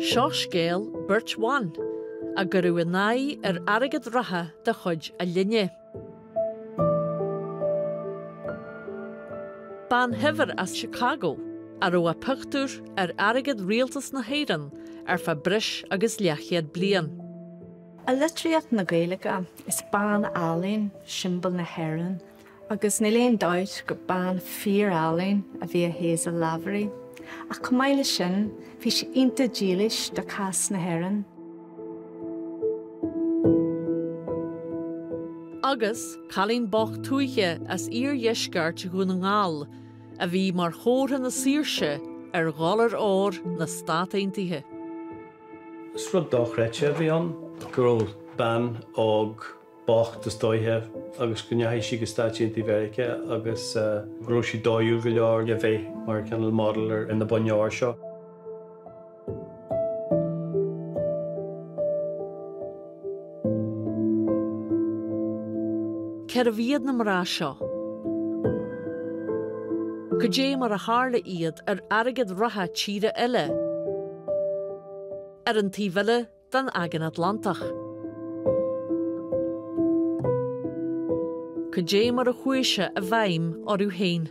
Seo scéal beirt bhan a gcuireadh a n-aghaidh ar airgead reatha de chuid a linne. Bean shaibhir as Chicago a raibh a pictiúr ar airgead rialtas na hÉireann ar feadh breis agus leathchéad bliain. I litríocht na Gaeilge, is bean álainn siombail na hÉireann agus níl aon dabht gur bean fíor-álainn a bhí i Hazel Lavery. Ach chomh maith leis sin, bhí sí iontach dílis do chás na hÉireann. Agus cailín bocht tuaithe as iardheisceart Dhún na nGall a bhí mar chomhartha na saoirse ar dhollar óir na Stát Aontaithe. Is rud dochreidte a bhí ann go raibh bean óg bocht is dóiche agus go ndeachaigh sí go Stáit Aontaithe Mheiriceá agus go raibh sí dóighiúil go leor le bheith mar cineál model ar na boinn óir seo. Cérbh iad na mná seo? Cad é mar a tharla iad ar airgead reatha tíre eile ar an taobh eile den Aigéan Atlantach? Cad é mar a chuaigh sé i bhfeidhm orthu féin?